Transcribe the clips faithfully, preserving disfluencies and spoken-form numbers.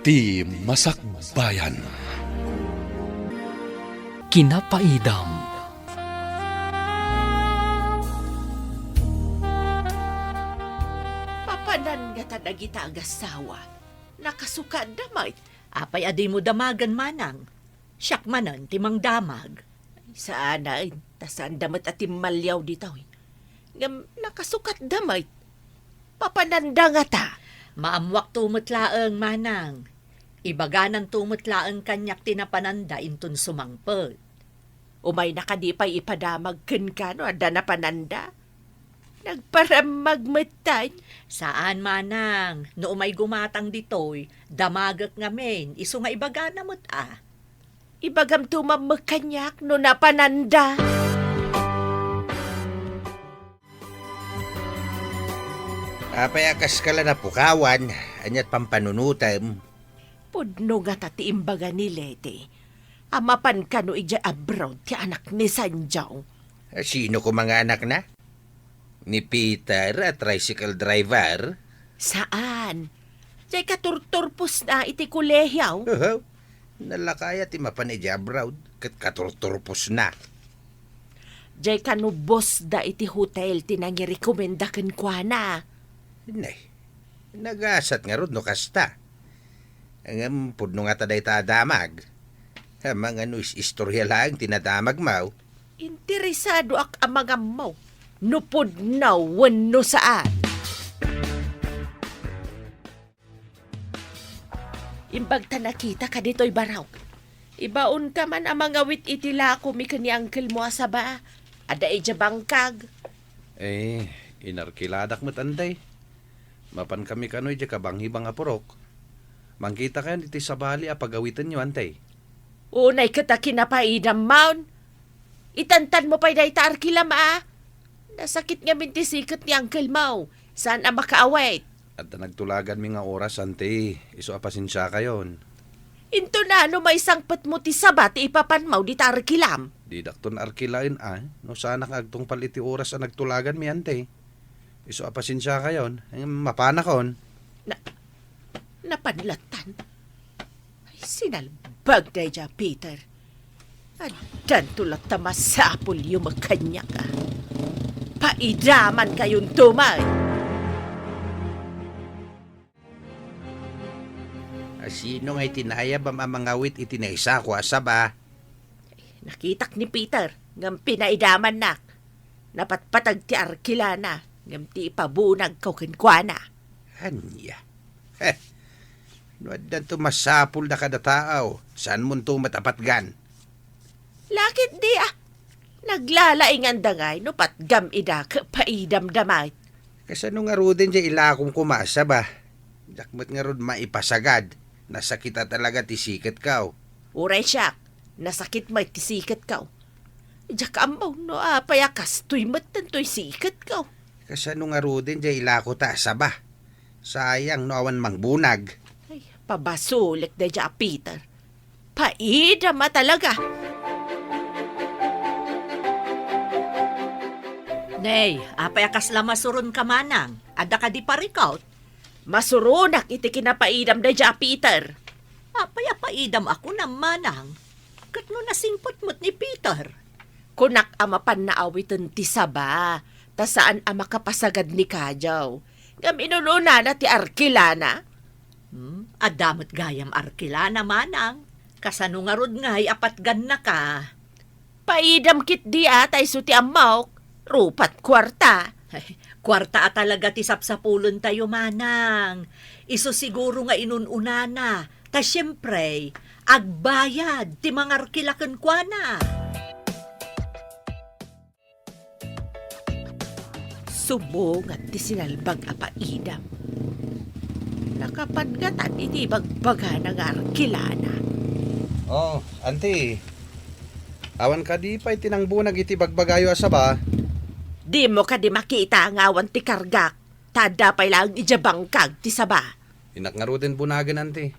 Ti Masakbayan. Kinapaidam. Papanan ngata dagita agassawa. Nakasukatda met. Apay a dimo damagen, manang? Siak manen ti mangdamag. Saanen, ta saanda met a timmaliaw ditoy. Ngem nakasukatda met. Papananda ngata. Maammoakto met laeng, manang. Ibagananto met laeng kaniak ti napananda inton sumangpet. Umayna kadi pay ipadamag kenka no adda napananda? Nagparammag metten. Saan, manang. No umay gumatang ditoy, damagek ngamin, isu nga ibagana met a. Ibagamto mammek kaniak no napananda. Apay a kaska la napukawan, aniat pampanunotem? Pudno ngata ti imbaga ni Leti a mapan kano idiay abroad ti anak ni Sanjong. Sino koma nga anakna? Ni Peter a tricycle driver? Saan. Diay katurturposna iti kolehio. Uhaw. Nalaka aya ti mapan idiay abroad ket katurturposna. Diay kano bossda iti hotel ti nangirekomenda kenkuana. Nay, nagasat ngarud no kasta. Ngem pudno ngata dayta a damag. Amangan no is-istoria laeng ti nadamagmo. Interesadoak a mangammo no pudno wenno saan. Imbag ta nakitaka ditoy barok. Ibaonka man a mangawit iti lakomi ken ni angkelmo a saba. Adda idiay bangkag. Eh, inarkiladak met, anti. Mapankami kano idiay kabanghibang a purok. Mangkitakayon iti sabali a pagawitanyo, anti. Unay ket a kinapaidammon. Itantanmo pay dayta arkilam a. Nasakit ngamin ti siket ni angkelmo. Saan a makaawit. Adda nagtulaganmi nga oras, anti. Isu a pasensiakayon. Inton nano maisangpetmo ti saba ti ipapanmo dita arkilam? Didakton arkilaen a no saanak nga agtungpal iti oras a nagtulaganmi, anti. Isu a pasensiakayon, eh, mapanakon. Na, napan lattan. Ay, sinalbag daydiay a Peter. Addanto latta masapulyo met kaniak a. Paidamankayon tuman. A, sino ngay ti naayabam a mangawit iti naisako a saba? Nakitak ni Peter ngem pinaidamannak. Napatpateg ti arkilana ngem ti ipabunagko kenkuana. Ania? Heh. No addanto masapulda kada tao, saanmonto met a patgan? Lakit di a. Naglalainganda ngay no patgam ida ket paidamda met. Kasano ngaruden diay ilakom koma a saba? Diak met ngarud maipasagad. Nasakit a talaga ti siketko. Uray siak, nasakit met ti siketko. Diak ammo no apay a kastoy metten toy siketko. Kasano ngaruden diay ilakota a saba? Sayang no awan mangbunag. Ay, pabasolek daydiay a Peter. Paidam a talaga. Nay, apay a kasla masuronka, manang? Adda kadi parikut? Masuronak iti kinapaidam daydiay a Peter. Apay a paidam a kunam, manang? Ket no nasingpet met ni Peter? Kunak a mapanna awiten ti saba, ta saan a makapasagad ni kadiaw. Ngem inun-unana ti arkilana. Hmm, adda met gayam arkilana, manang. Kasano ngarud ngay a patgannaka? Paidam ketdi a ta isu ti ammok, rupat kuarta. Ay, kuarta a talaga ti sapsapulentayo, manang. Isu siguro nga inun-unana, ta siempre, agbayad ti mangarkila kenkuana. Subungat ti sinalbag a paidam. Nakapan ngatan iti ibagbagana nga arkilana. Oh, anti. Awan kadi pay ti nangbunag iti bagbagayo a saba? Dimo kadi makita nga awan ti kargak, ta adda pay laeng idiay bangkag ti saba. Innak ngaruden bunagen, anti.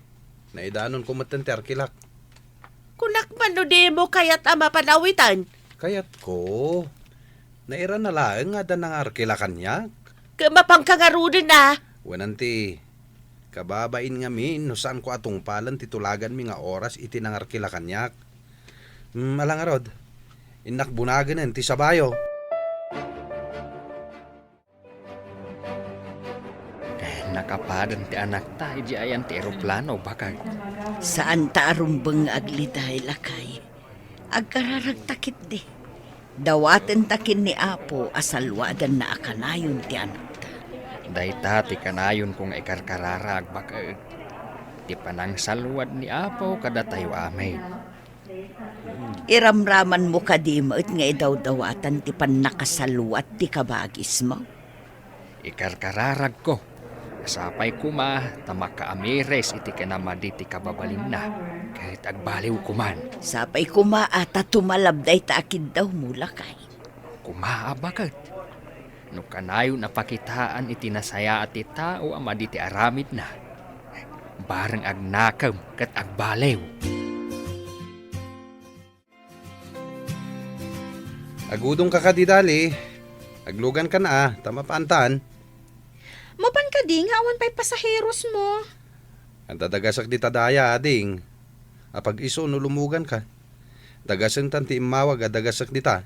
Naidanonko metten ti arkilak. Kunak man no dimo kayat a mapan awiten? Kayatko. Nairana laeng nga adda nangarkila kaniak. Ket mapanka ngaruden a? Wen, anti. Kababain ngamin no saanko a tungpalen ti tulaganmi nga oras iti nangarkila kaniak. Hmm, ala ngarud, innak bunagen ti sabayo. Eh, nakapadan ti anakta idiay ayan ti eroplano, baket. Saanta a rumbeng nga agliday, lakay. Agkararagta ketdi. Dawatenta ken ni Apo a salluadanna a kanayon ti anakta. Dayta ti kanayonko nga ikarkararag, baket. Ti panangsalluad ni Apo kadatayo amin. Iramramanmo kadi met nga idawdawatan ti pannakasalluat ti kabagismo? Ikarkararagko. Sapay koma ta makaamiris iti kinamadi ti kababalinna, ket agbaliw koman. Sapay koma a ta tumalab dayta a kiddawmo, lakay. Koma a baket. No kanayon a pakitaan iti nasayaat ti tao a madi ti aramidna, bareng agnakem ket agbaliw. Agudongka kadi, Dali. Aglugankan a, ta mapaantan. Mapan kadi nga awan pay pasaherosmo? Anta dagasek dita daya, ading. Apag-isu no lumuganka. Dagasentan ti immawag a dagasek dita.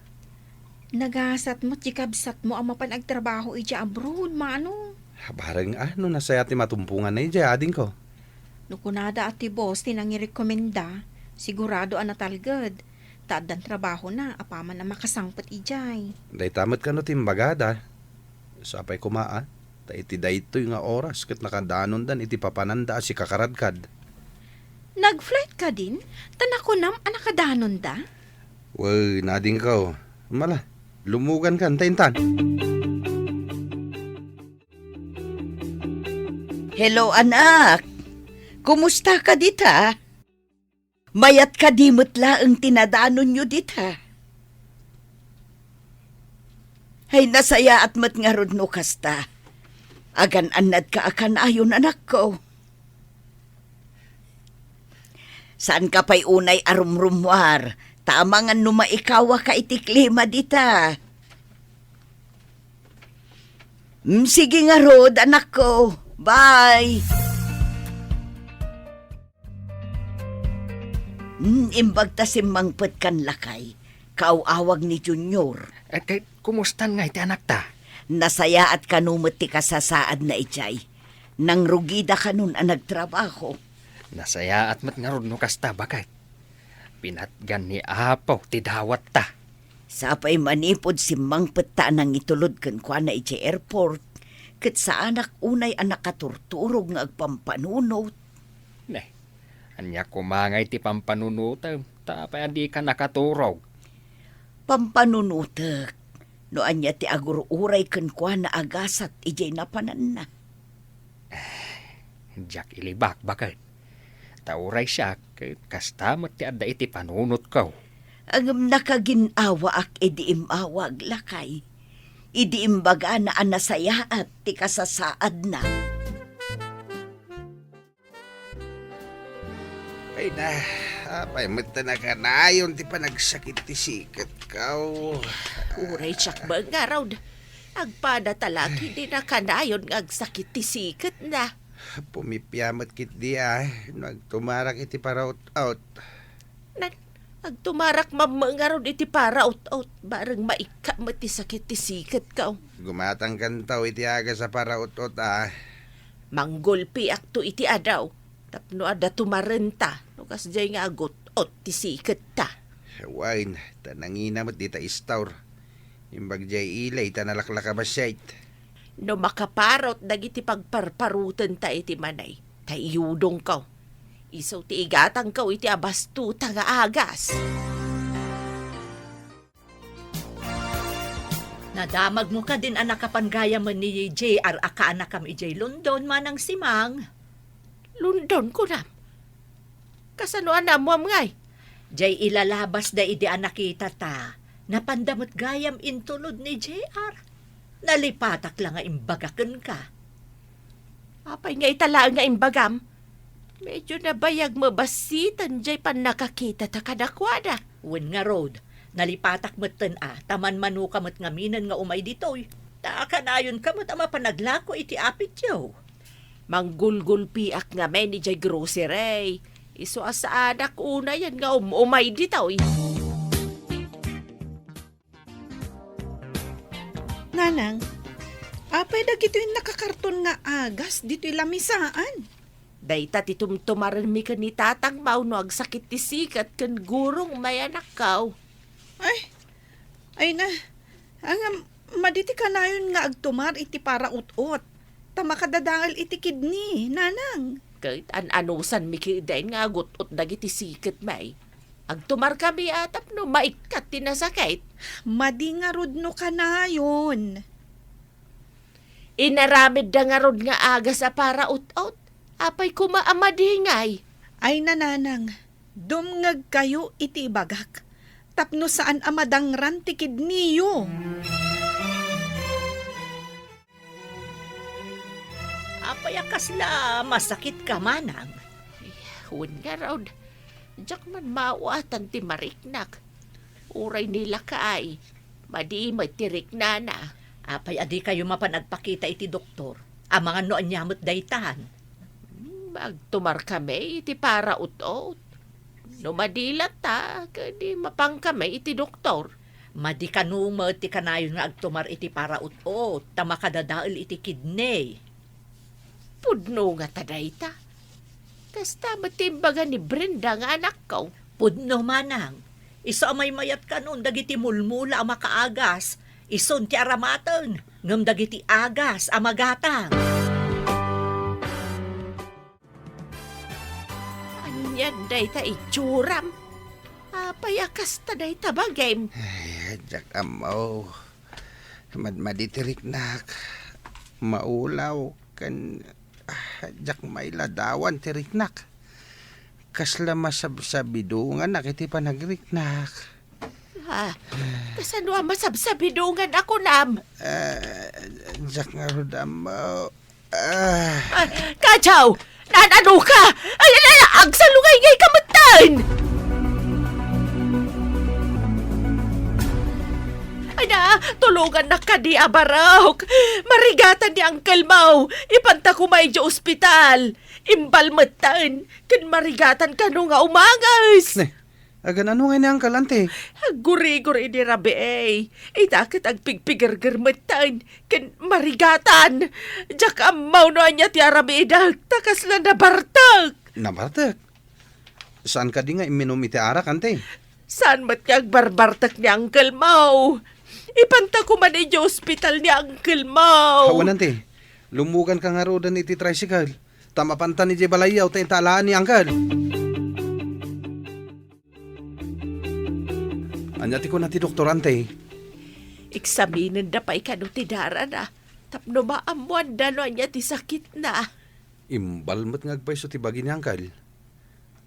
Nagasat met ti kabsatmo a mapan agtrabaho idiay abroad, mano? Bareng a, no nasayaat ti matumponganna idiay, adingko. No kunada a ti boss ti nangirekomenda, sigurado a natalged, ta addan trabahona apaman a makasangpet idiay. Dayta met kano ti imbagada. Sapay koma a, ta iti daytoy nga oras ket nakadanondan iti papananda a sikakaradkad. Nag-flight kadin? Ta nakunam a nakadanonda? Wen, adingko. Mala, lumugankan ta intan. Hello, anak. Kumusta ka dita? Mayat kadi met laeng ti nadanonyo dita? Ay, nasayaat met ngarud no kasta. Agan-annadka a kanayon, anakko. Saanka pay unay a rumrummuar, ta amangan no maikawaka iti klima dita. Mm, sige ngarud, anakko. Bye. Mm, imbag ta simmangpetkan, lakay. Kaaw-awag ni Junior. Eh, kay, kumustan ngay ti anakta? Nasayaat kano met ti kasasaadna idiay. Nangrugida kanon a nagtrabaho. Nasayaat met ngarud no kasta, baket. Pinatgan ni Apo ti dawatta. Sapay manipud simmangpetta a nangitulod kenkuana idiay airport, ket saanak unay a nakaturturog nga agpampanunot. Ne, ania koma ngay ti pampanunotem, ta apay a dika nakaturog? Pampanunotek, no ania ti agur-uray kenkuana a gasat idiay napananna. Diak ilibak, baket. Ta uray siak, ket kasta met ti adda iti panunotko. Ngem nakagin-awaak idi immawag, lakay. Idi imbagana a nasayaat ti kasasaadna. Ay na, apay met ta nakanayon ti panagsakit ti siketko. Uray siak met ngarud. Agpada ta la ket di nakanayon nga agsakit ti siketna. Pumipia met ketdi a, no agtumarak iti paraut-ut. Nan, agtumarak mamma ngarud iti paraut-ut, bareng maikka met ti sakit ti siketko. Gumatangkanto iti agas a paraut-ut a. Manggulpiakto iti adaw, tapno adda tumarenta, no kasdiay nga agut-ut ti siketta. Wen, ta nangina met dita istor. Imbag diay ilay ta nalaklak a bassit. No makaparut dagiti pagparparutenta iti manay, ta iyudongko. Isu ti igatangko iti abastuta nga agas. Nadamagmo kadin a nakapan gayamen ni J R a kaanakam idiay London, Manang Simang? London, kunam? Kasano a naammoam ngay? Jay ilalabasda idi a nakitata, napanda met gayam intulod ni J R. Nalipatak la nga imbaga kenka. Apay nga ita laeng nga imbagam? Medyo nabayag mabassiten jay pannakakitata kadakuada. Wen ngarud, nalipatak metten a, ta manmanoka met ngaminen nga umay ditoy. Ta kanayonka met a mapanaglako iti apityo. Manggulgulpiak ngamin idiay grocery. Isu a saanak unayen nga um-umay ditoy. Nanang, apay dagitoy nakakarton nga agas ditoy lamisaan? Dayta ti tumtumarenmi ken ni Tatang Mau no agsakit ti siket ken gurong mayanakkaw. Ay, ay na, angam, madi ti kanayon nga agtumar iti paraut-ot, ta makadadael iti kidney, nanang. Ket an-anusanmi ketdin nga agut-ot dagiti siketmi. Agtumarkami a tapno maikkat ti nasakit. Madi ngarud no kanayon. Inaramidda ngarud nga agas a paraut-ot. Apay koma a madi ngay? Ay, nanang, dumngegkayo iti ibagak, tapno saan a madangran ti kidniyo. Apay a kasla masakitka, manang? Wen ngarud, diak man maawatan ti mariknak. Uray ni lakay, madi met ti riknana. Apay a dikayo mapan agpakita iti doktor? Amangan no ania met daytan. Hmm, agtumarkami iti paraut-ot. No madi latta, ket di mapankami iti doktor. Madi kano met ti kanayon nga agtumar iti paraut-ot, ta makadadael iti kidney. Pudno ngata dayta. Kasta met ti imbaga ni Brenda nga anakko. Pudno, manang. Isu a maymayat kanon dagiti mulmula a makaagas, isun ti aramaten, ngem dagiti agas a magatang. Anian dayta itsuram? Apay a kasta dayta bagim? Ay, diak ammo. Madmadi ti riknak. Maulaw ken, ah, diak mailadawan ti riknak. Kasla masabsabidonganak iti panagriknak. Ah, kasano a masabsabidongan a kunam? Ah, diak ngarud ammo. Ah. Ah, Kajaw! Naan-ano ka? Ay, ay, ay, agsalungay ngay ka metten! Ay na, tulongannak kadi a barok. Marigatan ni Uncle Mau. Ipanta koma idiay ospital. Imbal metten. Ken marigatan kano nga umanges. Ne, agan-ano ngay ni Uncle, Auntie? Aggurigor idi rabii. Ita ket agpigpigerger metten. Ken marigatan. Diak ammo no ania ti aramidak, ta kasla nabartek. Nabartek? Saan kadi nga imminum iti arak, Auntie? Saan met nga agbarbartek ni Uncle Mau? Ipanta koma idiay ospital ni Uncle Mau. Awan, Auntie. Lummuganka ngaruden iti tricycle. Ta mapantan idiay balayyo ta inta alaen ni Uncle. Ania ti kuna ti doktor, Auntie? Eksaminenda pay kano ti darana tapno maammoanda no ania ti sakitna. Imbal met nga agpayso ti bagi ni Uncle.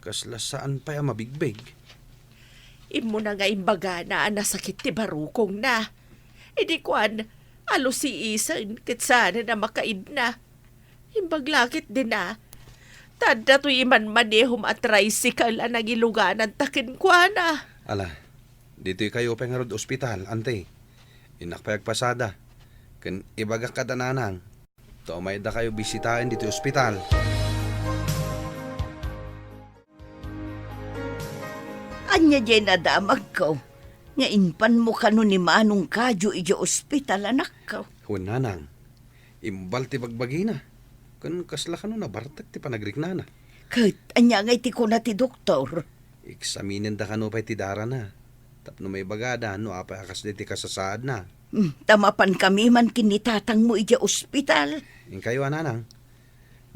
Kasla saan pay a mabigbig. Immuna nga imbagana a nasakit ti barukongna. Idi kuan, alusiisen ket saanen a makaidna. Imbag la ketdin a, ta adda toy imanmanehom a tricycle a nangilugananta kenkuana. Ala, ditoykayo pay ngarud ospital, Auntie. Innak pay agpasada. Ken ibagak kada nanang, ta umaydakayo bisitaen ditoy ospital. Ania diay nadamagko nga impanmo kano ni Manong Kajo idiay ospital, anakko? Wen, nanang, imbal ti bagbagina. Ken kasla kano nabartek ti panagriknana. Ket ania ngay ti kuna ti doktor? Eksaminenda kano pay ti darana tapno maibagada no apay a kasdi ti kasasaadna. Hmm, ta mapankami man ken ni tatangmo idiay ospital. Inkayo a, nanang,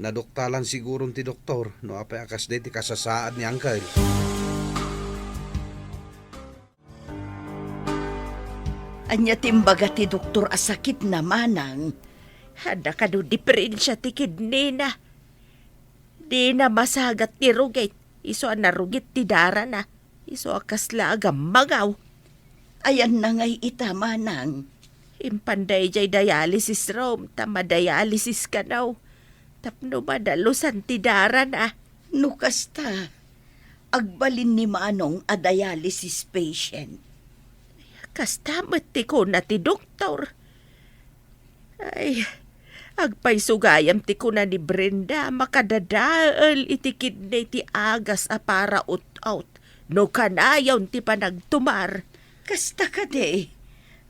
naduktalan siguron ti doktor no apay a kasdi ti kasasaad ni Uncle. Ania ti imbaga ti doktor a sakitna, manang? Adda kano diperensia ti kidneyna. Dina masagat ti rugit, isu a narugit ti darana, isu a kasla agammangaw. Ayanna ngay ita, manang? Impanda idiay dialysis room ta madialysis kano tapno madalusan ti darana. No kasta, agbalin ni Manong a dialysis patient. Kasta met ti kuna ti doktor. Ay, Agpayso gayam ti kuna ni Brenda, makadadael iti kidney ti agas a para ut-ot no kanayon ti panagtumar. Kasta kadi?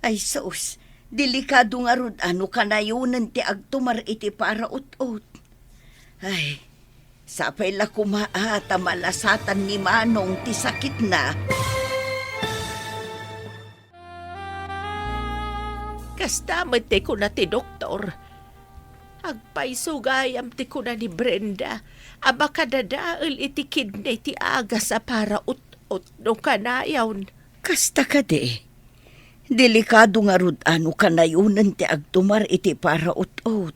Ay sus, delikado ngarud a no kanayonen ti agtumar iti para ut-ot. Ay, sapay la koma a ta malasatan ni Manong ti sakitna. Kasta met ti kuna ti doktor. Agpayso gayam ti kuna ni Brenda a makadadael iti kidney ti agas a para ut-ot no kanayon. Kasta kadi? Delikado ngarud a no kanayonen ti agtumar iti para ut-ot.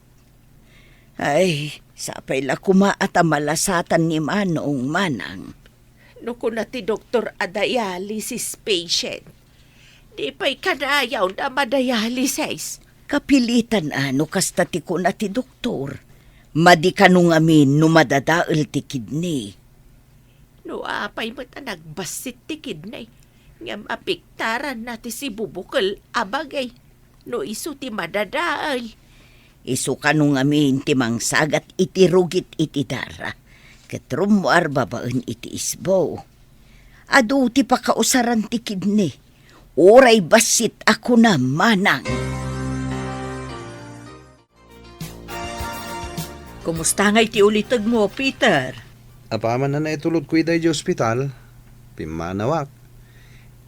Ay, sapay la koma a ta malasatan ni Manong, Manang. No kuna ti doktor a dialysis patient, di pay kanayon a madialysis. Kapilitan a no kasta ti kuna ti doktor. Madi kano ngamin no madadael ti kidney. No apay met a nagbassit ti kidney, ngem apiktaranna ti sibubukel a bagay, no isu ti madadael. Isu kano ngamin ti mangsagat iti rugit iti dara, ket rummuar babaen iti isbo. Adu ti pakausaran ti kidney, uray bassit a kuna, Manang. Kumusta ngay ti ulitedmo, Peter? Apaman a naitulodko ida idiay ospital, pimmanawak.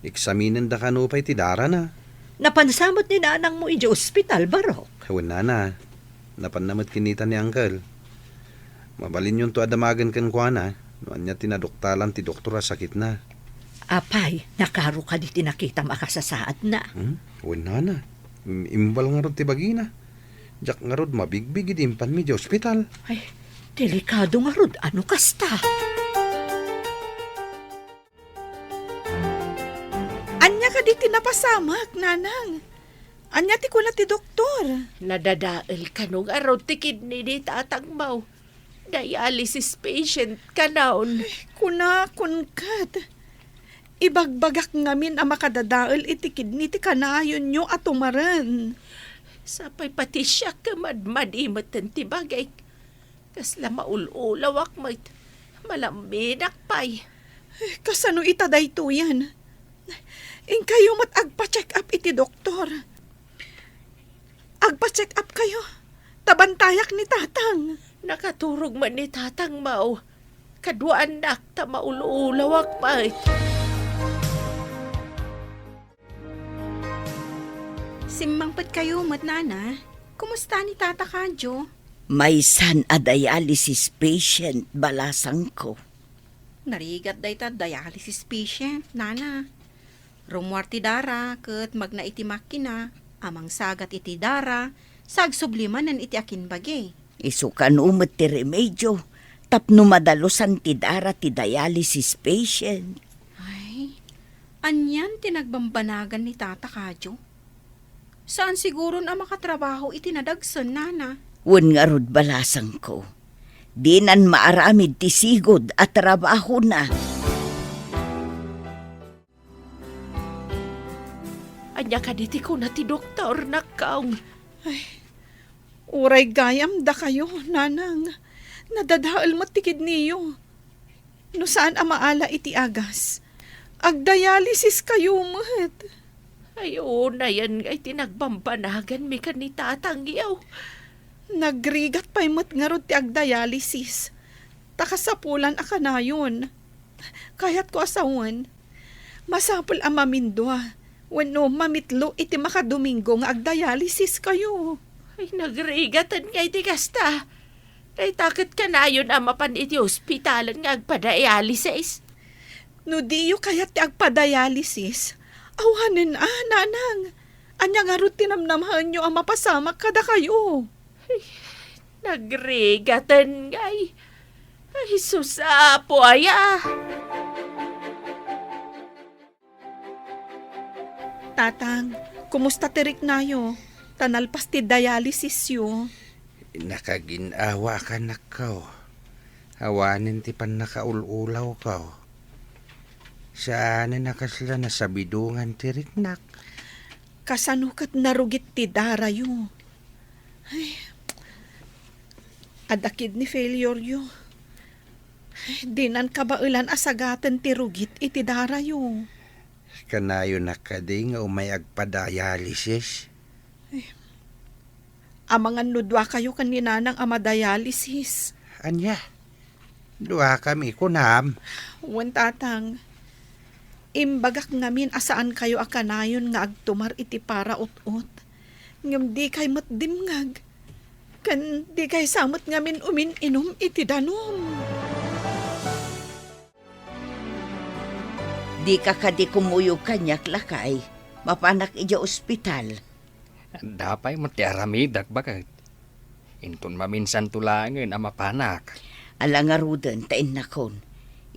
Eksaminenda kano pay ti darana. Napansa met ni nanangmo idiay ospital, Barok? Wen, nana. Napanna met kinita ni Uncle. Mabalinyonto a damagen kenkuana no ania ti naduktalan ti doktor a sakitna. Apay, nakaro kadi ti nakitam a kasasaadna? Hmm? Wen, nana. Im-, imbal ngarud ti bagina. Diak ngarud mabigbig idi impanmi idiay ospital. Ay, delikado ngarud a no kasta. Ania kadi ti napasamak, Nanang? Ania ti kuna ti doktor? Nadadael kano ngarud ti kidney ni tatangmo. Dialysis patient kano. Ay, kunakon ket. Ibagbagak ngamin a makadadael iti kidney ti kanayonyo a tumaren. Sapay pati siak madmadi metten ti bagik. Kasla maul-ulawak met. Malamminak pay. Ay, kasano ita daytoyen? Inkayo met agpa-check up iti doktor. Agpa-check up kayo. Ta bantayak ni tatang. Nakaturog met ni tatangmo. Kaduaannak ta maul-ulawak met. Simmangpet kayo met, Nana. Kumusta ni Tata Kadyo? Maysan a dialysis patient, balasangko. Narigat dayta dialysis patient, Nana. Rummuar ti dara ket magna iti makina a mangsagat iti dara, sa agsubli manen iti akinbagi. Isu kano met ti remedio tapno madalusan ti dara ti dialysis patient. Ay, anian ti nagbambanagan ni Tata Kadyo? Saan siguron a makatrabaho iti nadagsen, Nana. Wen ngarud, balasangko. Dinan maaramid ti sigud a trabahona. Ania kadi ti kuna ti doktor, nakkaw? Ay, uray gayam dakayo, Nanang. Nadadael met ti kidniyo. No saan a maala iti agas, agdialysis kayo met. Ay, unayen ngay ti nagbambanaganmi ken ni tatangyo. Nagrigat pay met ngarud ti agdialysis. Ta kasapulan a kanayon. Kayatko a sawen, masapul a mamindua wenno mamitlo iti makadomingo nga agdialysis kayo. Ay, nagrigaten ngay ti kasta. Dayta ket kanayon a mapan iti ospitalen nga agpadialysis. No diyo kayat ti agpadialysis, awanen a, Nanang. Ania ngarud ti namnamaenyo a mapasamak kadakayo? Ay, nagrigaten ngay. Ay, sus, Apo, aya. Tatang, kumusta ti riknayo? Ta nalpas ti dialysisyo. Nakagin-awa a kanakko. Awanen ti pannakaul-ulawko. Saanen a kasla nasabidongan ti riknak. Kasano ket narugit ti darayo? Ay, Adda kidney failure-yo. Dinan kabaelan a sagaten ti rugit iti darayo. Kanayonak kadi nga umay agpa-dialysis? Amangan no duakayo ken ni Nanang a madialysis. Ania? Duakami, kunam? Wen, Tatang. Imbagak ngamin a saankayo a kanayon nga agtumar iti paraut-ot. Ngem dikay met dimngeg. Ken dikay sa met ngamin umin-inum iti danum. Dika kadi kumuyog kaniak, lakay. Mapanak idiay ospital. Adda pay met ti aramidek, baket. Inton maminsanto laengen a mapanak. Ala ngaruden ta innakon.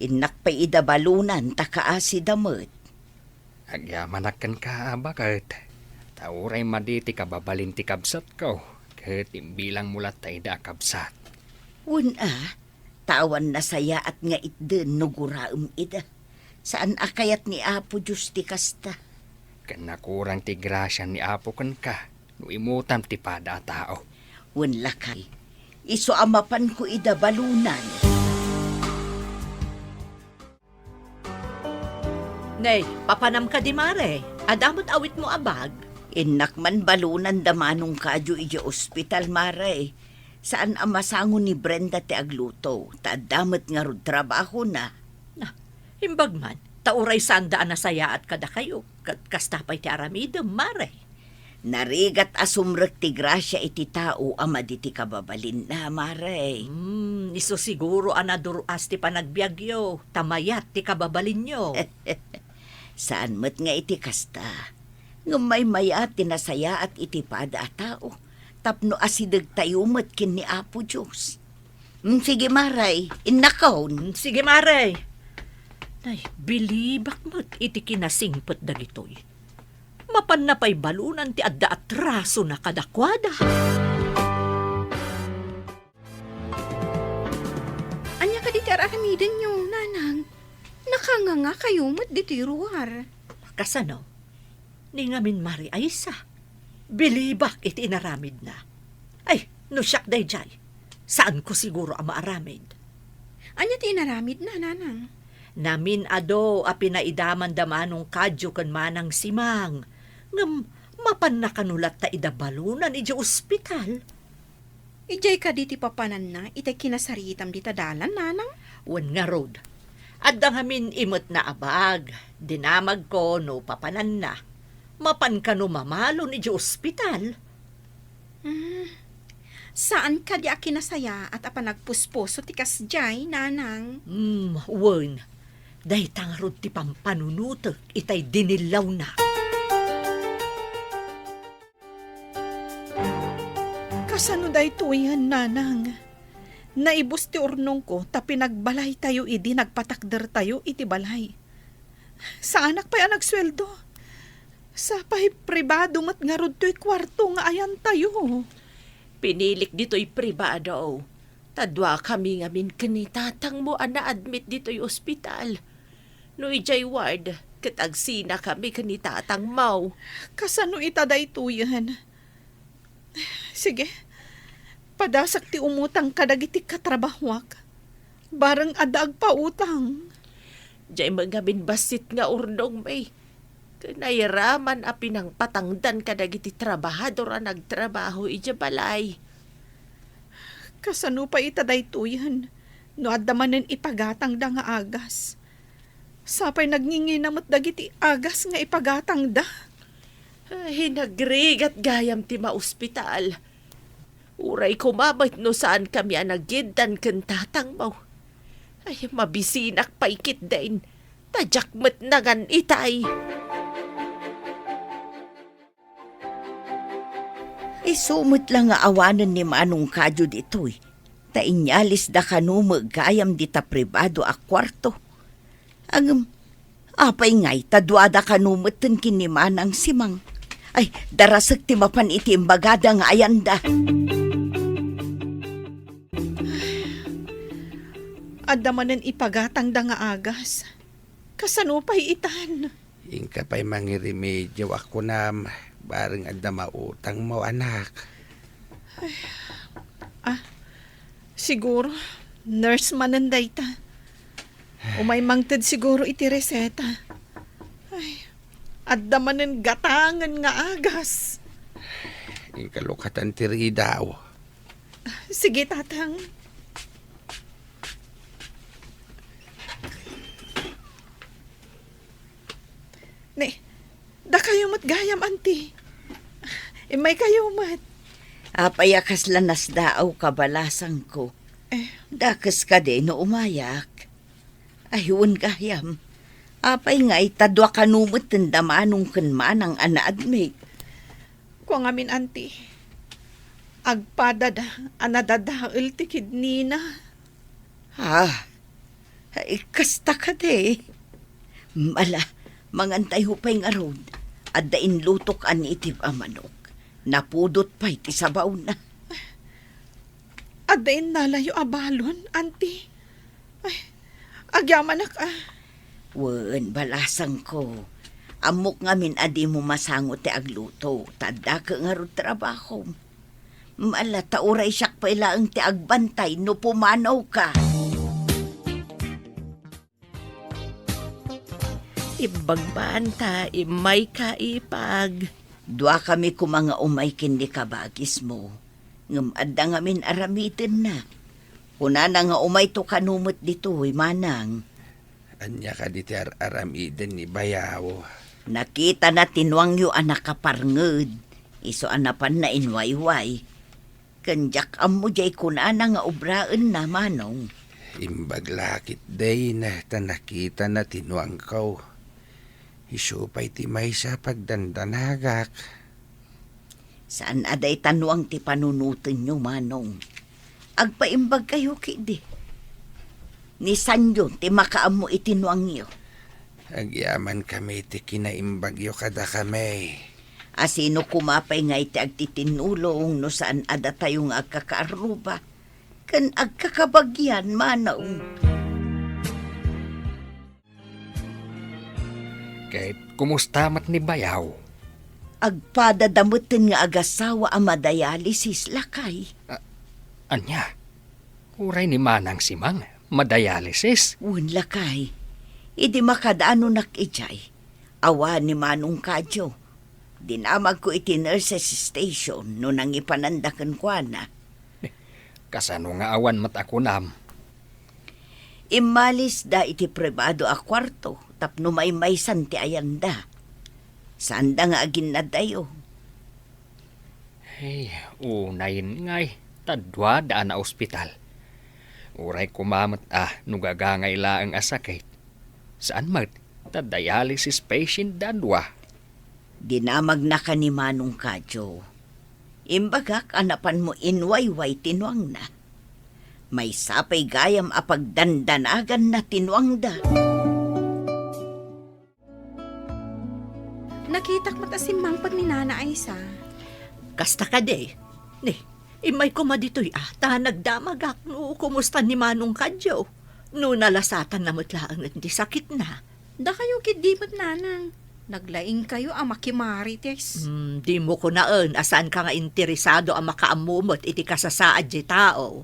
Innak pay ida balunan ta kaasida met. Agyamanak kenka, baket. Ta uray madi ti kababalin ti kabsatko, ket imbilangmo latta ida a kabsat. Wen a, ta awan nasayaat nga itden no guraem ida. Saan a kayat ni Apo Dios ti kasta. Ken nakurang ti grasia ni Apo kenka no imutam ti pada a tao. Wen lakay, isu a mapanko ida balunan. Nay, papanam kadi, Mare? Adda met awitmo a bag? Innak man balunan da Manong Kadyo idiay ospital, Mare. Saan a masango ni Brenda ti agluto, ta adda met ngarud trabahona. Na, imbag man, ta uray saanda a nasayaat kadakayo, ket kasta pay ti aramidem, Mare. Narigat a sumrek ti grasia iti tao a madi ti kababalinna, Mare. Hmm, isu siguro a nadur-as ti panagbiagyo, ta mayat ti kababalinyo. Saan met nga iti kasta. Ngem maymayat ti nasayaat iti pada a tao, tapno asidegtayo met ken ni Apo Dios. Mm, sige, Mare, innakon. Mm, sige, Mare. Nay, bilibak met iti kinasingpet dagitoy. Mapanna pay balunan ti adda atrasona kadakuada. Ania kadi ti ar-aramidenyo, Nanang? Nakangangakayo met ditoy ruar. Kasano? Ni ngamin Mari Aisa. Bilibak iti inaramidna. Ay, no siak daydiay, saanko siguro a maaramid. Ania ti inaramidna, Nanang? Namin-adu a pinaidaman da Manong Kadyo ken Manang Simang. Ngem mapanna kano latta ida balunan idiay ospital? Idiay kadi ti papananna itay kinasaritam dita dalan, Nanang? Wen ngarud, adda ngamin imetna a bag, dinamagko no papananna. Mapan kano mamalon idiay ospital? Hmm. Saan kadi a kinasayaat a panagpuspuso ti kasdiay, Nanang? Hmm, wen. Dayta ngarud ti pampanunotek itay dinillawna. Kasano daytoyen, Nanang? Naibus ti urnongko ta pinagbalaytayo idi nagpatakdertayo iti balay. Saanak pay a nagsueldo. Sapay pribado met ngarud toy kuarto nga ayantayo. Pinilik ditoy pribado. Ta duakami ngamin ken ni tatangmo a naadmit ditoy ospital. No idiay ward, ket agsinakami ken ni tatangmo. Kasano ita daytoyen? Sige, padasak ti umutang kadagiti katrabahoak. Bareng adda agpautang. Diay met ngamin bassit nga urnongmi. Ken nairaman a pinangpatangdan kadagiti trabahador a nagtrabaho idiay balay. Kasano pay ita daytoyen no adda manen ipagatangda nga agas? Sapay nagngingina met dagiti agas nga ipagatangda. Ay, nagrigat gayam ti maospital. Uray koma met no saankami a nagyeddan ken tatangmo. Ay, mabisinak pay ketdin. Ta diak met nangan itay. Isu met la nga awanen ni Manong Kadyo ditoy, ta inyalisda kano met gayam dita pribado a kuarto. Ngem, apay ngay ta duada kano metten ken ni Manang Simang? Ay, darasek ti mapan iti imbagada nga ayanda. Adda manen ipagatangda nga agas. Kasano pay itan? Inka pay mangiremedio a kunam, bareng adda mautangmo, anak. Ay, ah, Siguro, nurse manen dayta. Umay mangted siguro iti reseta. Ay, adda manen gatangen nga agas. Inkalukatan ti ridaw. Sige, Tatang. Ne, dakayo met gayam, Auntie. Immaykayo met. Apay a kasla nasdaaw ka, balasangko? Eh. Dakes kadi no umayak? Ay, wen gayam. Apay ngay ta dua kano met ti da Manong ken Manang a naadmit? Kua ngamin, Auntie. Agpadada a nadadael ti kidnina. Ah, ay, kasta kadi. Ala, mangantayo pay ngarud. Adda inlutok a native a manok. Napudot pay ti sabawna. Adda innalayo a balon, Auntie. Ay, agyamanak a. Wen, balasangko. Ammok ngamin a dimo masango ti agluto, ta addaka ngarud trabahom. Ala, ta uray siak pay laeng ti agbantay no pumanawka. Imbag man ta immayka, ipag. Duakami koma nga umay ken ni kabagismo, ngem adda ngamin aramidenna. Kunana nga umayto kano met ditoy, Manang. Ania kadi ti ar-aramiden ni Bayaw? Nakitana ti nuangyo a nakaparnged, isu a napanna inwayway. Ken diak ammo diay kunana nga obraenna, Manong. Imbag la ketdin ta nakitana ti nuangko. Isu pay ti maysa a pagdandanagak. Saan a dayta nuang ti panunotenyo, Manong. Agpaimbagkayo ketdi. Ni saanyo ti makaammo iti nuangyo. Agyamankami ti kinaimbagyo kadakami. A sino koma pay ngay ti agtitinnulong no saan a datayo nga agkakaarruba ken agkakabagian, Manong? Ket kumusta met ni Bayaw? Agpadada metten nga agasawa a madialysis, lakay. A-, ania? Uray ni Manang Simang, madialysis? Wen, lakay. Idi makadanonak idiay, awan ni Manong Kadyo. Dinamagko iti nurses station no nangipananda kenkuana. Kasano nga awan met a kunam? Immalisda iti pribado a kuarto tapno maymaysan ti ayanda. Saanda nga aginnaddayo. Ay, unayen ngay, ta duada a naospital. Uray koma met a no gagangay laeng a sakit. Saan met, ta dialysis patient da dua. Dinamagnaka ni Manong Kadyo. Imbagak a napanmo inwayway ti nuangna. Maysa pay gayam a pagdandanaganna ti nuangda. Nakitak met a simmangpet ni Nana Aisa. Kasta kadi. Ni, immay koma ditoy a, ta nagdamagak no kumusta ni Manong Kadyo. No nalasatanna met laengen ti sakitna. Dakayo ketdi met, Nanang. Naglaingkayo a makimarites. Hmm, dimo kunaen a saanka nga interesado a makaammo met iti kasasaad ti tao.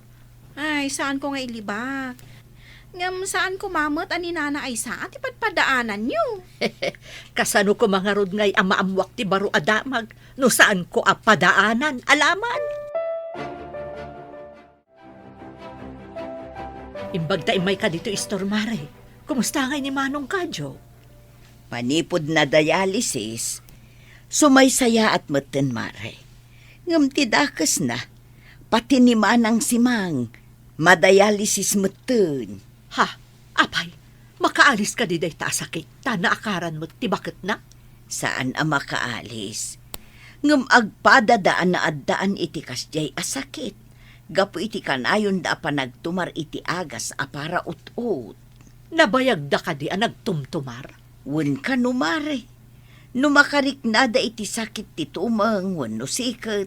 Ay, saanko nga ilibak. Ngem saan koma met a ni Nana Aisa ti padpadaananyo. Kasano koma ngarud ngay a maammoak ti baro a damag no saanko a padaanan a laman? Imbag ta immayka ditoy istor, Mare. Kumusta ngay ni Manong Kadyo? Manipud na-dialysis, sumaysayaat metten, Mare. Ngem ti dakesna, pati ni Manang Simang, madialysis metten. Ha? Apay, makaalis kadi dayta a sakit, ta naakaran met ti baketna? Saan a makaalis. Ngem agpadada a naaddaan iti kasdiay a sakit, gapu iti kanayonda a panagtumar iti agas a para ut-ot. Nabayagda kadi a nagtumtumar? Wen kano, Mare. No makariknada iti sakit ti tumeng wenno siket,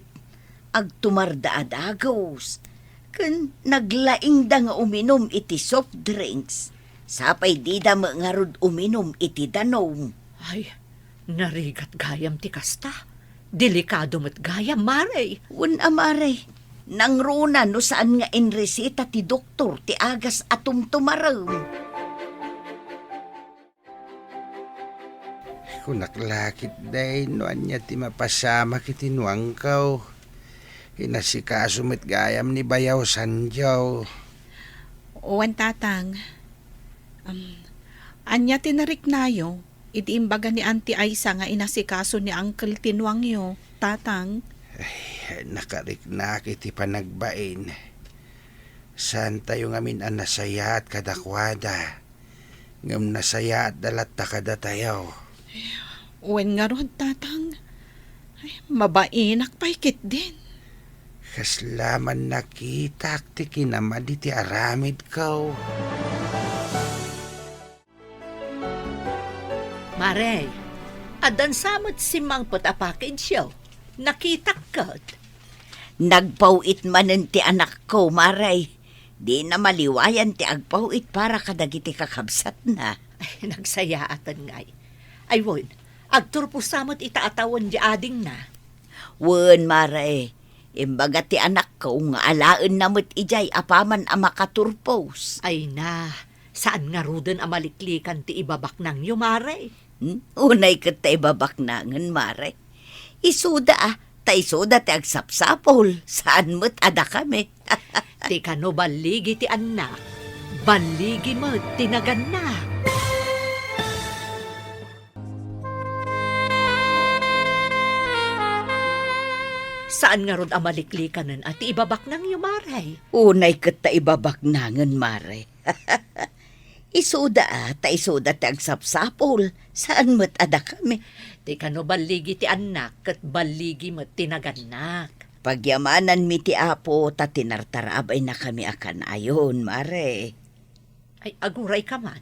agtumarda a dagus, ken naglaingda nga uminum iti soft drinks, sapay dida met ngarud uminum iti danum. Ay, narigat gayam ti kasta. Delikado met gayam, Mare. Wen a, Mare. Nangruna no saan nga inreseta ti doktor ti agas a tumtumarem. Kunak la ketdi no ania ti mapasamak iti nuangko. Inasikaso met gayam ni Bayaw Sanjo. Wen, Tatang. Am, ania ti nariknayo idi imbaga ni Auntie Aisa nga inasikaso ni Uncle ti nuangyo, Tatang? Ay, nakariknak iti panagbain. Saantayo ngamin a nasayaat kadakuada, ngem nasayaatda latta kadatayo. Wen ngarud, Tatang. Ay, mabainak pay ketdin. Kasla man nakitak ti kinamadi ti aramidko. Mare, addan sa met simmangpet a package-yo. Nakitak ket. Nagpaw-it manen ti anakko, Mare. Dina maliwayan ti agpaw-it para kadagiti kakabsatna. Ay, nagsayaaten ngay. Ay, wen, agturpos sa met ita a tawen di adingna. Wen, Mare. Imbaga ti anakko nga alaenna met idiay apaman a makaturpos. Ay na, saan ngaruden a maliklikan ti ibabaknangyo, Mare? Hmm? Unay ket ta ibabaknangen, Mare. Isuda, a, ta isuda ti agsapsapul, saan met a dakami. Ti kano balligi ti annak, balligi met ti nagannak. Saan ngarud a maliklikanen a ti ibabaknangyo, Mare? Unay ket ta ibabaknangen, Mare. Isuda, a, ta isuda ti agsapsapul, saan met a dakami. Ti kano balligi ti annak, ket balligi met ti nagannak. Pagyamananmi ti Apo ta tinartarabaynakami a kanayon, Mare. Ay, aguray ka man.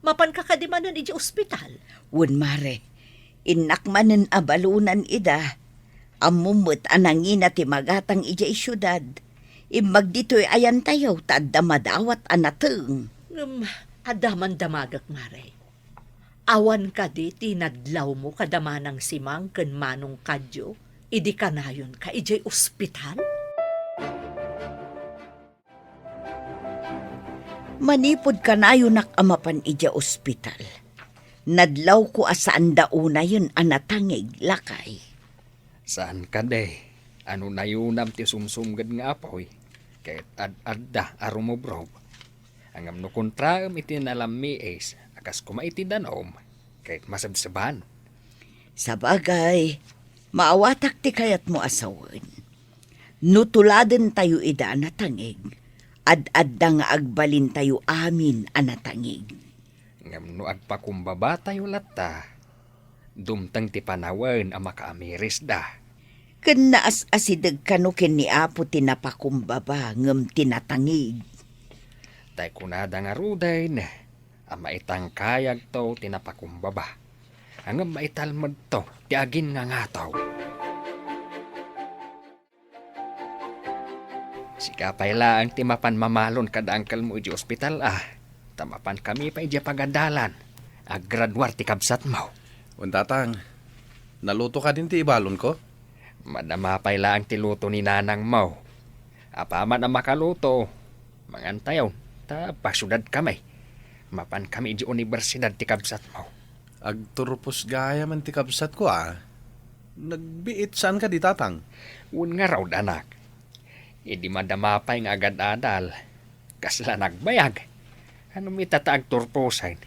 Mapanka kadi manen idiay ospital? Wen, Mare. Innak manen a balonan ida. Ammom met a nangina ti magatang idiay siudad. Immag ditoy ayantayo ta adda madawat a nateng. Ngem, adda man damagek, Mare. Awan kadi ti nadlawmo kada Manang Simang ken Manong Kadyo idi kanayonka idiay ospital? Manipud kanayonak a mapan idiay ospital, nadlawko a saanda unayen a natangig, lakay. Saan kadi a no nayunam ti sumsumged nga apuy, ket ad-adda a rumubrog. Ngem no kontraem iti nalammiis a kas koma iti danum, ket masebseban. Sabagay, maawatak ti kayatmo a sawen. No tuladentayo ida a natangig, ad-adda nga agbalintayo amin a natangig. Ngem no agpakumbabatayo latta, dumteng ti panawen a makaamirisda. Ken naas-asideg kano ken ni Apo ti napakumbaba ngem ti natangig. Tay kunada ngaruden a maitangkayagto ti napakumbaba, ngem maitalmedto ti aginngangato. Sika pay laeng ti mapan mamalon kada angkelmo idiay ospital a, ta mapankami pay idiay pagadalan. Aggraduar ti kabsatmo. Wen, Tatang, naluto kadin ti ibalonko? Madama pay laeng ti luto ni nanangmo. Apaman a makaluto, mangantayon, ta agpasiudadkami. Mapankami idiay universidad ti kabsatmo. Agturpos gayamen ti kabsatko a. Nagbiit saan kadi, Tatang? Wen ngarud, anak. Idi madama pay nga agad-adal, kasla nagbayag. Ngem ita ta agturposen,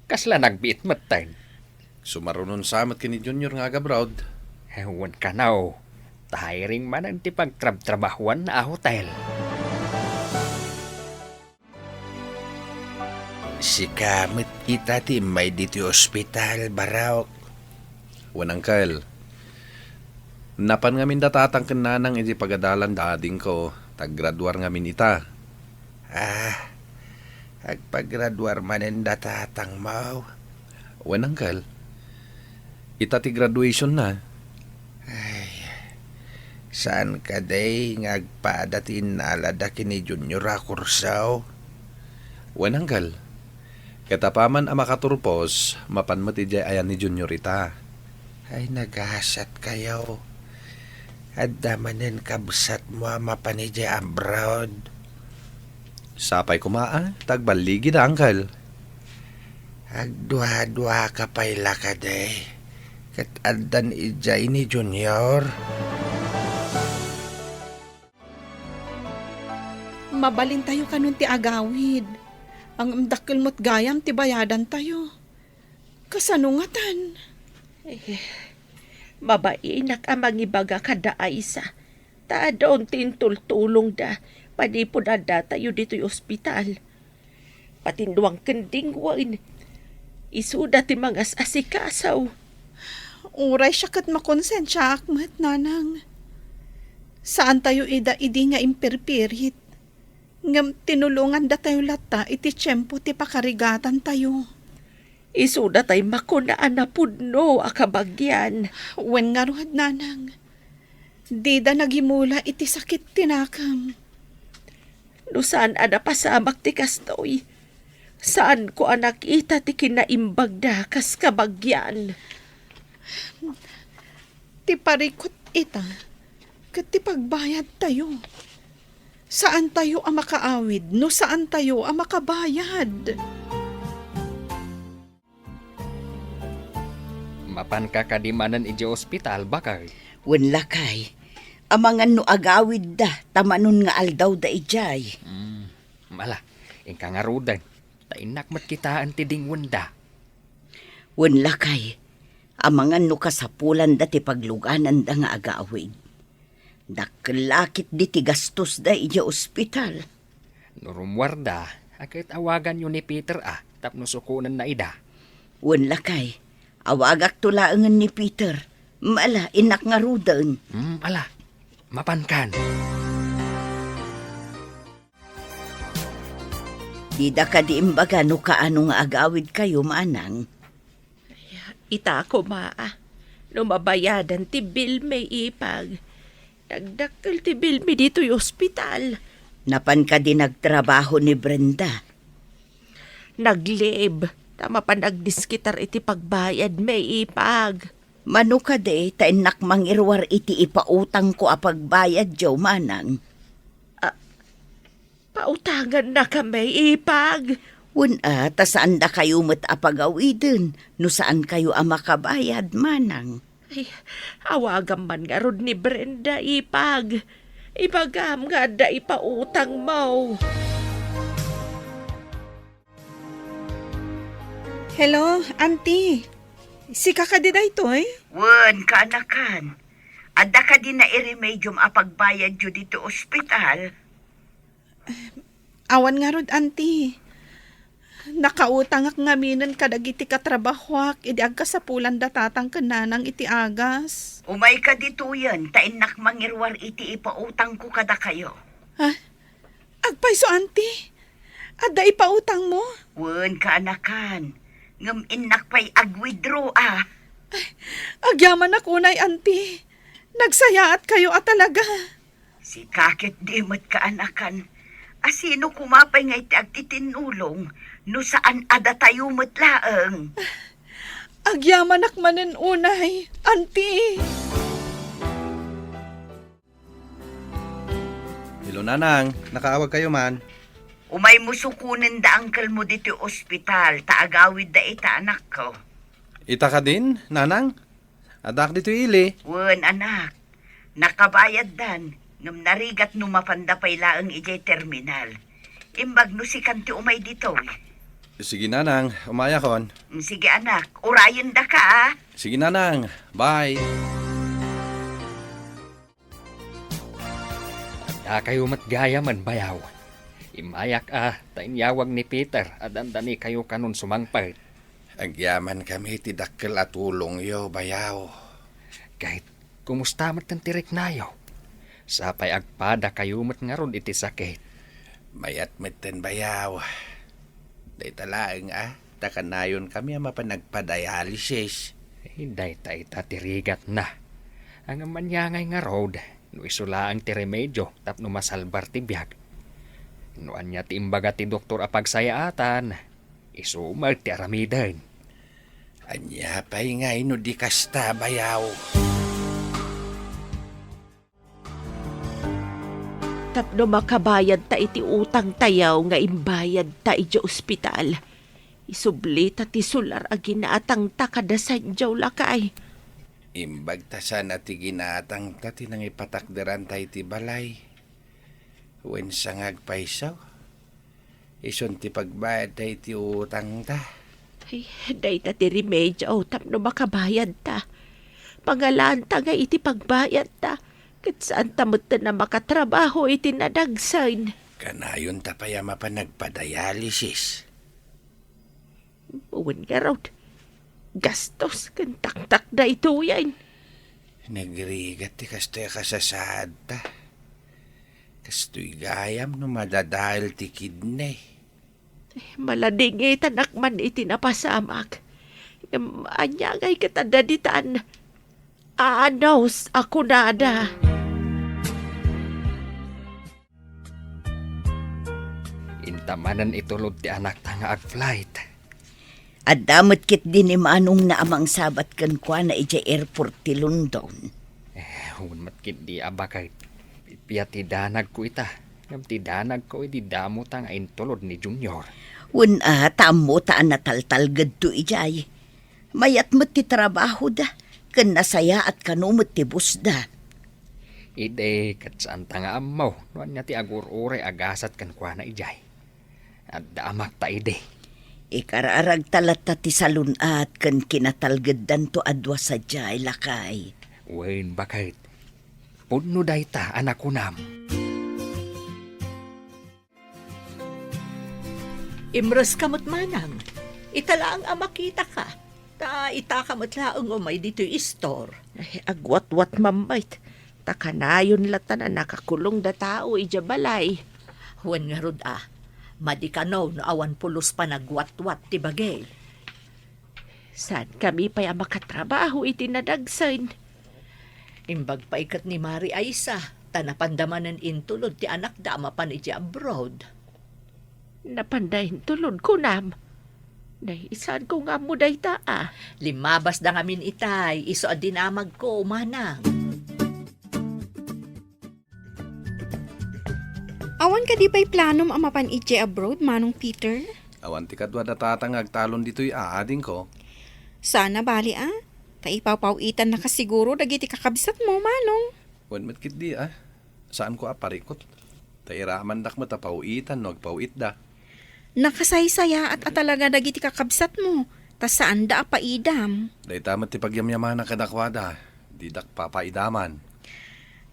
kasla nagbiit metten. Sumarunon sa met ken ni Junior nga agabroad. Wen kano, ta hiring manen ti pagtrabtrabahuanna a hotel. Sika met ita ti immay ditoy ospital, Barok. Wen, Angkel. Napan ngamin da Tatang ken Nanang iti pagadalan da adingko, ta aggraduar ngamin ita. Ah, agpagraduar manen da Tatangmo? Wen, Angkel. Ita ti graduation na. Ay, saan kadi nga agpada ti innalada ken ni Junior a kurso? Wen, Angkel. Ket apaman a makaturpos, mapan met idiay ayan ni Junior ita. Ay, nagasatkayo. Adda manen kabsatmo a mapan idiay abroad. Sapay koma a, ta agballigida, uncle. Agdua-dua ka pay la kadi. Ket addan idiay ni Junior. Mabalintayo kanon ti agawid. Ngem dakkel met gayam ti bayadantayo. Kasano ngatan? Eh, mabainak a mangibaga kada Aisa, ta adda unay ti intultulongda manipud addatayo ditoy ospital. Patinduang ken dingwen, isuda ti mangas-asikaso. Uray siak ket makonsensiaak met, nanang. Saantayo ida idi nga impirpirit. Ngem tinulongandatayo latta iti tiempo ti pakarigatantayo. Isuda tay makuna a napudno a kabagian. Wen ngarud, nanang. Dida nagimula iti sakit ti nakem. No saan a napasamak ti kastoy, saanko a nakita ti kinaimbagda kas kabagian. Ti parikut ita, ket ti pagbayadtayo. Saantayo a makaawid no saantayo a makabayad. Mapanka kadi manen idiay ospital, bakay? Wen, lakay. Amangan no agawidda, ta manon nga aldawda idiay. Hmm, ala, inka ngaruden, ta innak met kitaen ti dingwenda. Wen, lakay, amangan no kasapulanda ti paglugananda nga agawid. Dakkel la ketdi ti gastosda idiay ospital. No rummuarda, a ket awaganyo ni Peter a tapno sukonenna ida. Wen, lakay, awagakto laengen ni Peter. Ala, innak ngaruden. Hmm, ala, mapankan. Dida kadi imbaga no kaano nga agawidkayo, manang? Ita koma a, no mabayadan ti bill mi, ipag. Nagdakkel ti bill mi ditoy ospital. Napan kadi nagtrabaho ni Brenda? Nag-leave, ta mapan nagdiskitar iti pagbayad mi, ipag. Mano kadi ta innak mangiruar iti ipautangko a pagbayadyo, manang? Ah, Pautangannakami, ipag. Wen a, ta saandakayo met a pagawiden no saankayo a makabayad, manang. Ay, awagam man ngarud ni Brenda, ipag. Ibagam nga adda ipautangmo. Hello, Auntie. Sika kadi daytoy? Wen, kaanakan. Adda kadi nairemediom a pagbayadyo ditoy ospital? Awan ngarud, Auntie. Nakautangak ngaminen kadagiti katrabahoak idi agkasapulanda tatang ken nanang iti agas. Umayka ditoyen, ta innak mangiruar iti ipautangko kadakayo. Ha? Agpayso, Auntie? Adda ipautangmo? Wen, kaanakan. Ngem innak pay ag-withdraw a. Ay, agyamanak unay, Auntie. Nagsayaatkayo a talaga. Sika ketdi met, kaanakan. A sino koma pay ngay ti agtitinnulong no saan a datayo met laeng? Agyamanak manen unay, Auntie. Hello, Nanang. Nakaawagkayo man? Umaymo sukonen da uncle mo ditoy ospital, ta agawidda ita, anakko. Ita kadin, Nanang? Addaak ditoy ili. Wen, anak. Nakabayaddan, ngem narigat no mapanda pay laeng idiay terminal. Imbag no sikan ti umay ditoy. Sige, Nanang. Umayakon. Mm, sige, anak. Urayendaka, a. Sige, Nanang. Bye. Addakayo met gayamen, bayaw. Immayak a, ta inyawag ni Peter a dandanikayo kanon sumangpet. Agyamankami ti dakkel a tulongyo, bayaw. Ket kumusta met ti riknayo? Sapay agpadakayo met ngarud iti sakit. Mayat metten, bayaw. Dayta laeng a, ta kanayonkami a mapan agpa-dialysis. Eh, dayta ita ti rigatna. Ngem ania ngay ngarud, no isu laeng ti remedio tapno masalbar ti biag. No ania ti imbaga ti doktor a pagsayaatan, isu met ti aramiden. Ania pay ngay no di kasta, bayaw? Tapno makabayadta iti utangtayo nga imbayadta idiay ospital, isublita ti sular a ginatangta kada San Joe, lakay. Imbag ta saan a ti ginatangta ti nangipatakderanta iti balay. Wen sangag payso, isun ti pagbayadta iti utangta. Ay, dayta ti remedio tapno makabayadta. Pangalaanta nga iti pagbayadta, ket saanta metten a makatrabaho iti nadagsen. Kanayonta pay a mapan nagpadialysis. Wen ngarud, gastos ken taktak daytoyen. Nagrigat ti kastoy a kasasaadta. Kastoy gayam no madadael ti kidney. Maladingitanak man iti napasamak. Ngem ania ngay ket adda ditan? Anos a kunada. Inta manen itulod ti anakta nga agflight. Adda met ketdi ni manongna a mangsabat kenkuana idiay airport ti London. Eh, wen met ketdi a baket. Pia ti danagko ita. Ngem ti danagko idi damota nga intulod ni Junior. Wen a, ta ammota a nataltalgedto idiay. Mayat met ti trabahoda, ken nasayaat kano met ti bossda. Idi, ket saanta nga ammo no ania ti agur-uray a gasat kenkuana idiay. Adda amakta idi. Ikararagta latta ti salun-at ken kinatalgeddanto a dua sadiay, lakay. Wen, baket. Pudno dayta a nakunam. Imreska met manang. Ita laeng a makitaka. Ta itaka met laeng umay ditoy istor. Ay, agwatwat mammayt. Ta kanayon latta a nakakulongda tao idiay balay. Wen ngarud a, madi kano no awan pulos panagwatwat ti bagi. Saankami pay a makatrabaho iti nadagsen. Imbag pay ket ni Mari Aisa, ta napanda manen intulod ti anakda a mapan idiay abroad. Napanda intulod, kunam? Nay, saanko nga ammo dayta a. Limmabasda ngamin itay, isu a dinamagko, manang. Awan kadi pay planom a mapan idiay abroad, Manong Peter? Awan ti kaduada tatang nga agtalon ditoy a, adingko. Saan a bali a. Ta ipaw-paw-itannaka siguro dagiti kakabsatmo, Manong. Wen met ketdi a. Saanko a parikut. Ta iramandak met a paw-itan no agpaw-itda. Nakasaysayaat a talaga dagiti kakabsatmo, ta saanda a paidam. Dayta met ti pagyamyamanak kadakuada, didak papaidaman.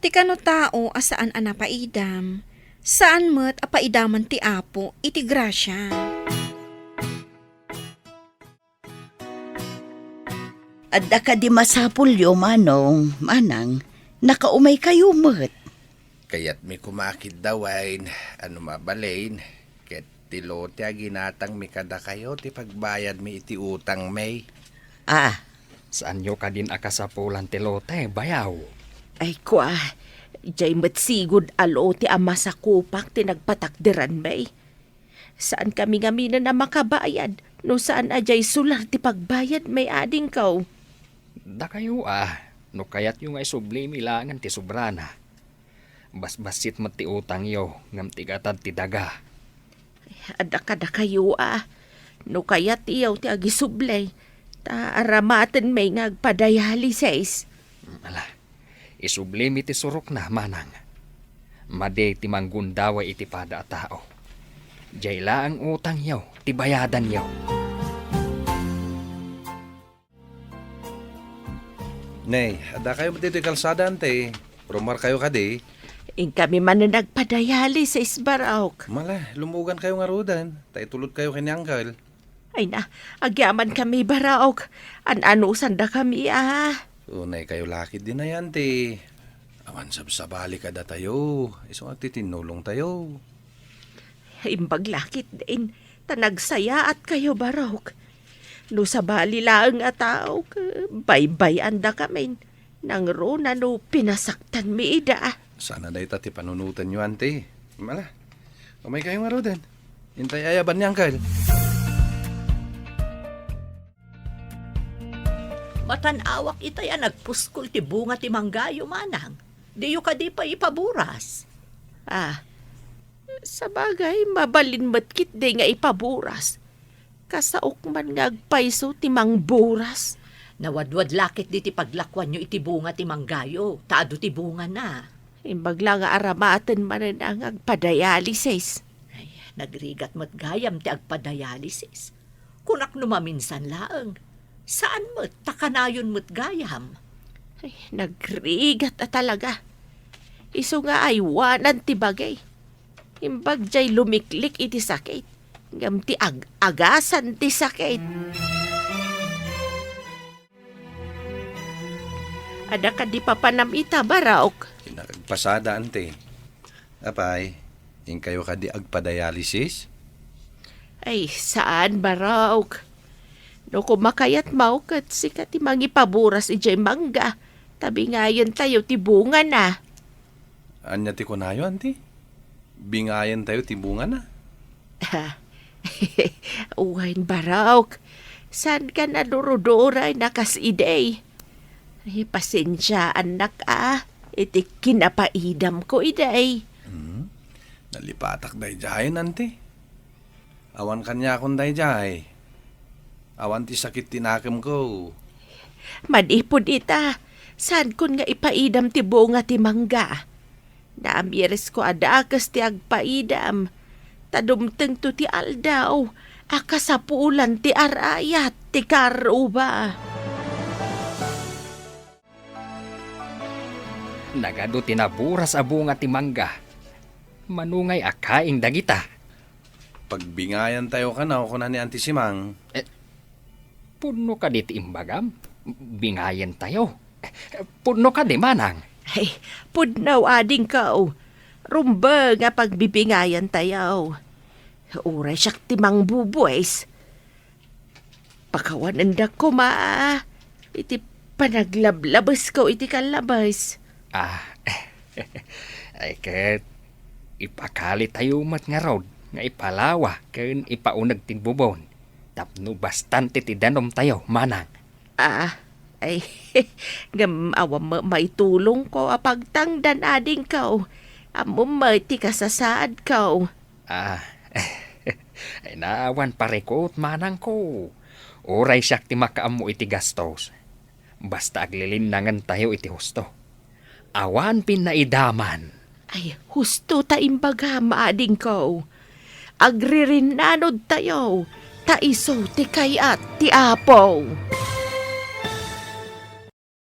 Ti kano tao a saan a napaidam, saan met a paidaman ti Apo iti grasia. Adda kadi masapulyo, Manong, Manang, nakaumaykayo met. Kayatmi koma a kiddawen, a no mabalin, ket ti lote a ginatangmi kadakayo ti pagbayadmi iti utangmi. Ah. Saanyo kadin a kasapulan ti lote, bayaw? Ay, kua, jay met sigud a lote a masakupak ti nagpatakderanmi. Saankami ngaminen a makabayad no saan a jay sular ti pagbayadmi, adingko. Dakayo a, no kayatyo nga isublimi laengen ti sobrana. Basbassit met ti utangyo, ngem ti gatad ti daga. Adda kadakayo a, no kayatyo ti agisubli, ta aramatenmi nga agpadialysis. Ala, isublimi ti surokna, Manang. Madi ti manggundaway iti pada a tao. Jay laeng utangyo ti bayadanyo. Nay, addakayo met ditoy kalsada, ante. Rummuarkayo kadi? Inkami manen nagpadialysis, Barok. Mala, lummugankayo ngaruden, ta itulodkayo ken ni Angkel. Ay na, agyamankami, Barok. An-anusandakami a. Unaykayo la ketdi, nay, ante. Awan sabsabali kadatayo. Isu nga agtitinnulongtayo. Imbag la ketdin, ta nagsayaatkayo, Barok. No sabali laeng a tao, baybay-andakamin. Nangruna no pinasaktanmi ida. Saan a dayta ti panunotenyo, ante. Mala, umaykayo ngaruden. Intay ayaban ni Angkel. Matan-awak itay a nagpuskol ti bunga ti manggayo, Manang. Diyo kadi pay ipaburas? Ah, sabagay, mabalin met ketdi nga ipaburas. Kasaok man nga agpayso ti mangburas. Nawadwad la ketdi ti paglakuanyo iti bunga ti manggayo, ta adu ti bungana. Imbag la nga aramaten manen nga agpadialysis. Ay, nagrigat met gayam ti agpadialysis. Kunak no maminsan laeng, saan met ta kanayon met gayam. Ay, nagrigat a talaga. Isu nga aywanan ti bagay. Imbag jay lumiklik iti sakit, ngem ti ag-agasan ti sakit. Adda kadi papanam ita, Barok? Nakagpasada, ante. Apay, inkayo kadi agpadialysis? Ay, saan, Barok. No kumakayat maw ket sika ti mangipaburas idiay mangga, ta bingayentayo ti bungana. Ania ti kunayo, ante? Bingayentayo ti bungana? Wen, Barok. Saanka naduruduray a kas idi? Ay, pasensiaannak a, iti kinapaidamko idi. Hmm? Nalipatak daydiayen, ante. Awan kaniakon daydiay. Awan ti sakit ti nakemko. Manipud ita, saankon nga ipaidam ti bunga ti mangga. Naamiresko a dakes ti agpaidam, ta dumtengto ti aldaw a kasapulan ti ar-ayat ti karuba. Nagadu ti naburas a bunga ti mangga. Mano ngay a kaing dagita? Pagbingayantayo kano, kuna ni Auntie Simang. Eh, pudno kadi ti imbagam? Bingayentayo? Pudno kadi, manang? Ay, pudno, adingko. Rumbeng a pagbibingayantayo. Uray siak ti mangbubuis. Pakawanendak koma iti panaglablabesko iti kallabes. Ah, ay ket ipakalitayo met ngarud nga ipalawa ken ipauneg ti bubon tapno bastante ti danumtayo, manang. Ah, ay, ngem awan met maitulongko a pagtangdan, adingko. Ammom met ti kasasaadko. Ah, ay, naawan parikut, manangko. Uray siak ti makaammo iti gastos. Basta aglilinnangentayo iti husto. Awan pinnaidaman. Ay, husto ta imbagam, adingko. Agririnnanodtayo, ta isu ti kayat ti Apo.